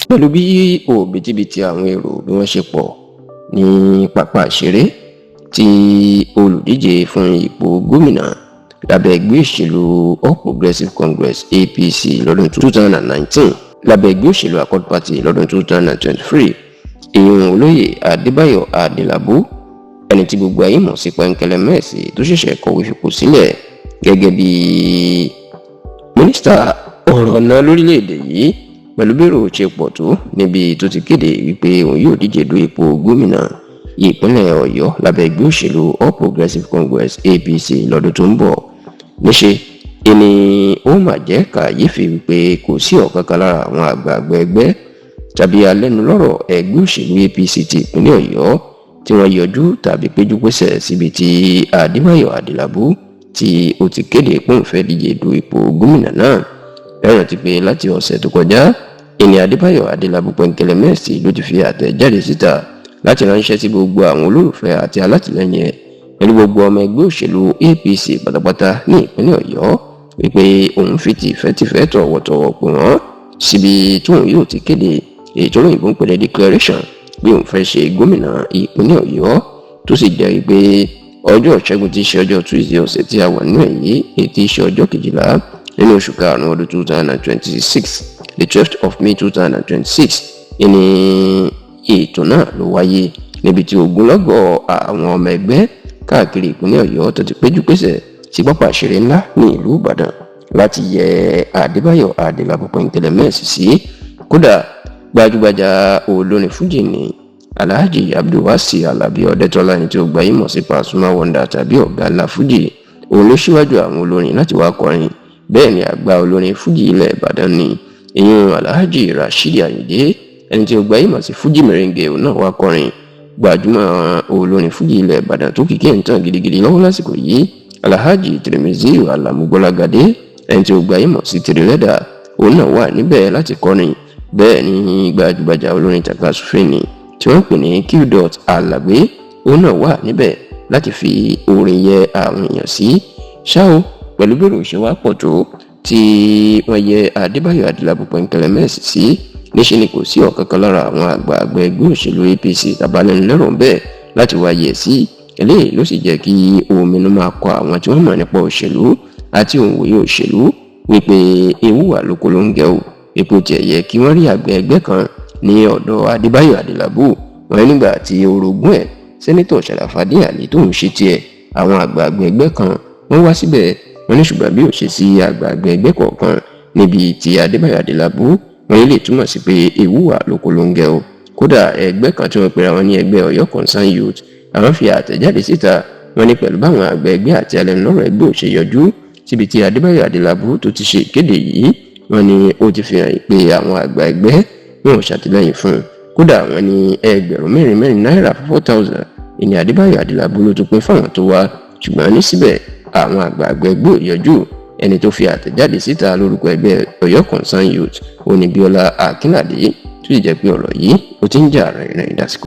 Pẹ̀lú bí òbítíbitì àwọn èrò bí wọ́n ṣe pọ̀ ní pápá ìṣeré tí olùdíje fún ipò gómìnà lábẹ́ ẹgbẹ́ òṣèlú All Progressives Congress APC lọ́dún 2019, lábẹ́ ẹgbẹ́ òṣèlú Accord Party lọ́dún 2023, ìyún olóyè Adébáyọ̀ Adélábù, ẹni tí gbogbo ayé mọ̀ sí Pẹ́ńkẹ́lẹ́mẹ́ẹ̀sì, tó ṣẹ̀ṣẹ̀ kọ̀wé fipò sílẹ̀ gẹ́gẹ́ bí mínísítà ọ̀rọ̀ náà lórílẹ̀‐èdè yìí, pẹ̀lú bèrò ṣe pọ̀ tó níbi tó ti kéde wípé òun yóò díje du ipò gómìnà ìpínlẹ̀ Ọ̀yọ́ lábẹ́ ẹgbẹ́ òṣèlú All Progressives Congress APC lọ́dún tó ń bọ̀. Níṣe ìní ó mà jẹ́ kàyéfì wípé kò sí ọ̀kankan lára àwọn àgbààgbà ẹgbẹ́ tàbí alẹ́nulọ́rọ̀ ẹgbẹ́ òṣèlú APC ti ìpínlẹ̀ Ọ̀yọ́ tí wọ́n yọjú tàbí péjúpésẹ̀ síbi tí Adébáyọ̀ Adélábù tí ó ti kéde pé òun fẹ́ díje du ipò gómìnà náà. Lẹ́yìn tí pé láti ọ̀sẹ̀ tó kọjá, ìní Adébáyọ̀ Adélábù Pẹ́ńkẹ́lẹ́mẹ́ẹ̀sì ló ti fi àtẹ̀jáde síta láti ránṣẹ́ sí gbogbo àwọn olólùfẹ́ àti alátìlẹyìn ẹ̀ pẹ̀lú gbogbo ọmọ ẹgbẹ́ òṣèlú APC pátápátá ní ìpínlẹ̀ Ọ̀yọ́ wípé òun fi tìfẹ́tìfẹ́ tọ̀wọ̀tọ̀wọ̀ pè wọ́n síbi tí òun yóò ti kéde èyí tó lóyìnbó ń pè ní declaration bí òun fẹ́ ṣe gómìnà ìpínlẹ̀ Ọ̀yọ́, tó sì jẹ́ wípé ọjọ́ Ìṣẹ́gun tí í ṣe ọjọ́ Tuesday ọ̀sẹ̀ tí a wà nínú ẹ̀ yìí, èyí tí í ṣe ọjọ́ 12 nínú oṣù karùn-ún ọdún 2026, the 12th of May 2026, ìní ètò náà ló wáyé níbi tí ogunlọ́gọ̀ àwọn ọmọ ẹgbẹ́ káàkiri ìpínlẹ̀ Ọ̀yọ́ tó ti péjú pésẹ̀ sí pápá ìṣeré ńlá ní ìlú Ìbàdàn láti yẹ Adébáyọ̀ Adélábù Pẹ́ńkẹ́lẹ́mẹ́ẹ̀sì sí. Kódà, gbajúgbajà olórin fújì ní Alhaji Abdulwasi Alabi Ọdẹtọlá, ní tí ó gbayé mọ̀ sí Pasuma Wonder tàbí Ọ̀gá ńlá fújì, òun ló ṣíwájú àwọn olórin láti wá kọrin. Bẹ́ẹ̀ ni àgbà olórin fújì ilẹ̀ Ìbàdàn ni ìyún Alhaji Rasheed Ayinde, ẹni tí ó gbayé mọ̀ sí Fújì Mèrèǹgè, òun náà wá kọrin. Gbajúmọ̀ olórin fújì ilẹ̀ Ìbàdàn tó kìkì ń tàn gidigidi lọ́wọ́ lásìkò yìí, Alhaji Tirimiziu Alamugbọ́lágadé, ẹni tí ó gbayé mọ̀ sí Tìrìlẹ́dà, òun náà wà níbẹ̀ láti kọrin. Bẹ́ẹ̀ ni gbajúgbajà olórin takasúfè ni tí wọ́n pè ní Qdot Alàgbé, òun náà wà níbẹ̀ láti fi orin yẹ àwọn èèyàn sí. Ṣá o, pẹ̀lú bèrò ṣe wá pọ̀ tó tí wọ́n yẹ Adébáyọ̀ Adélábù Pẹ́ńkẹ́lẹ́mẹ́ẹ̀sì sí, níṣẹ́ ni kò sí ọ̀kankan lára àwọn àgbààgbà ẹgbẹ́ òṣèlú APC tàbálẹ́nulẹ́rọ̀ bẹ́ẹ̀ láti wá yẹ̀ sí. Eléyìí ló sì jẹ́ kí ominú máa kọ àwọn tí wọ́n mọ̀ nípa òṣèlú àti òǹwòye òṣèlú wípé ewu wà lóko ló ń gẹ̀ o. Ipò tiẹ̀ yẹ kí wọ́n rí àgbẹ̀ ẹgbẹ́ kan ní ọ̀dọ̀ Adébáyọ̀ Adélábù. Wọn nígbà tí orogún ẹ̀, Sẹ́nitọ̀ Ṣàràfàdín Àlí, tó ń ṣe tiẹ̀, àwọn àgbààgbà ẹgbẹ́ kan wọ́n wá síbẹ̀. Wọ́n ní ṣùgbọ́n bí ò ṣe sí àgbààgbà ẹgbẹ́ kọ̀ọ̀kan níbi tí Adébáyọ̀ Adélábù, wọ́n lè túmọ̀ sí pé ewu wà lóko ló ń gẹ̀ o. Kódà, ẹgbẹ́ kan tí wọ́n pera wọn ní ẹgbẹ́ Ọ̀yọ́ Concern Youth, àwọn fi àtẹ̀jáde síta. Wọ́n ní pẹ̀lú báwọn àgbẹ̀ ẹgbẹ́ àti alẹ́nulọ́rọ̀ ẹgbẹ́ ò ṣe yọjú síbi tí Adébáyọ̀ Adélábù tó ti ṣe ìkéde yìí, wọ́n ní ó ti fi hàn pé àwọn àgbà ẹgbẹ́ wọn ò ṣàtìlẹ́yìn fún un. Kódà, wọ́n ní ẹgbẹ̀rún mẹ́rin mẹ́rin náírà, 4,000, ìní Adébáyọ̀ Adélábù ló tún pín fáwọn tó wá, ṣùgbọ́n ní síbẹ̀ àwọn àgbààgbà ẹgbẹ́ ò yọjú. Ẹni tó fi àtẹ̀jáde síta lórúkọ ẹgbẹ́ Ọ̀yọ́ Concern Youth òní Bíọ́lá Akínládé, tó sì jẹ́ pé ọ̀rọ̀ yìí ó ti ń jà rìnrìn dásìkò.